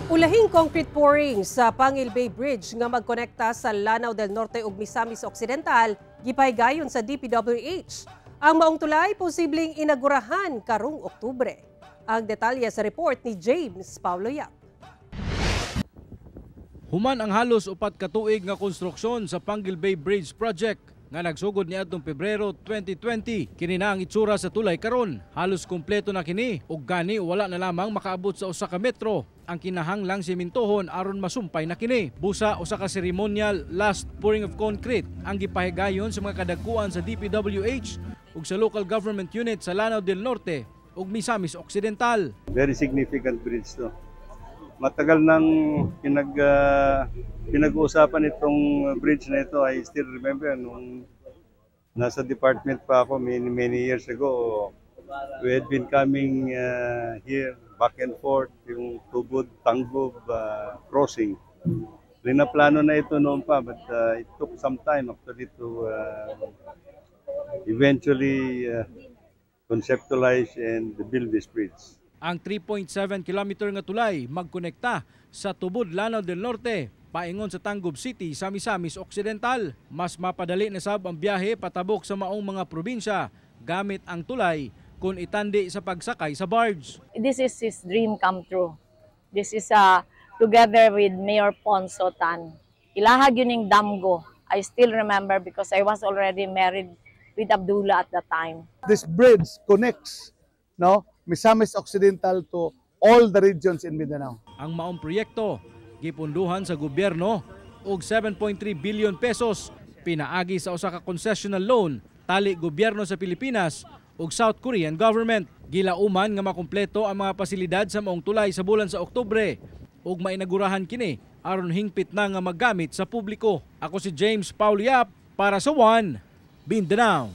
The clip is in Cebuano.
Ulahing concrete pouring sa Panguil Bay Bridge nga magkonekta sa Lanao del Norte ug Misamis Occidental gipahigayon sa DPWH. Ang maong tulay posibleng inagurahan karong Oktubre. Ang detalye sa report ni James Paulo Yap. Human ang halos 4 ka tuig nga konstruksyon sa Panguil Bay Bridge Project nga nagsugod niadtong Pebrero 2020. Kini na ang itsura sa tulay karon. Halos kumpleto na kini ug gani wala na lamang makaabot sa 1 ka metro ang kinahanglang simintohon aron masumpay na kini. Busa usa ka ceremonial last pouring of concrete ang gipahigayon sa mga kadagkuan sa DPWH ug sa local government unit sa Lanao del Norte ug Misamis Occidental. Very significant bridge to. Matagal nang pinag-uusapan itong bridge na ito. I still remember nung nasa department pa ako many, many years ago, we had been coming here back and forth, yung Tubod, Tangub crossing. Plano na ito noon pa, but it took some time actually to eventually conceptualize and build this bridge. Ang 3.7 kilometer nga tulay magkonekta sa Tubod, Lanao del Norte paingon sa Tangub City sa Misamis Occidental. Mas mapadali na sab ang biyahe patabok sa maong mga probinsya gamit ang tulay kung itandi sa pagsakay sa barge. This is his dream come true. This is together with Mayor Ponso Tan. Ilaha gyud ning damgo. I still remember because I was already married with Abdullah at the time. This bridge connects, no, Misamis Occidental to all the regions in Mindanao. Ang maong proyekto gipunduhan sa gobyerno og 7.3 billion pesos pinaagi sa usa ka concessional loan tali gobyerno sa Pilipinas ug South Korean government. Gilauman nga makumpleto ang mga pasilidad sa maong tulay sa bulan sa Oktubre ug mainagurahan kini aron hingpit na nga maggamit sa publiko. Ako si James Paul Yap para sa One Mindanao.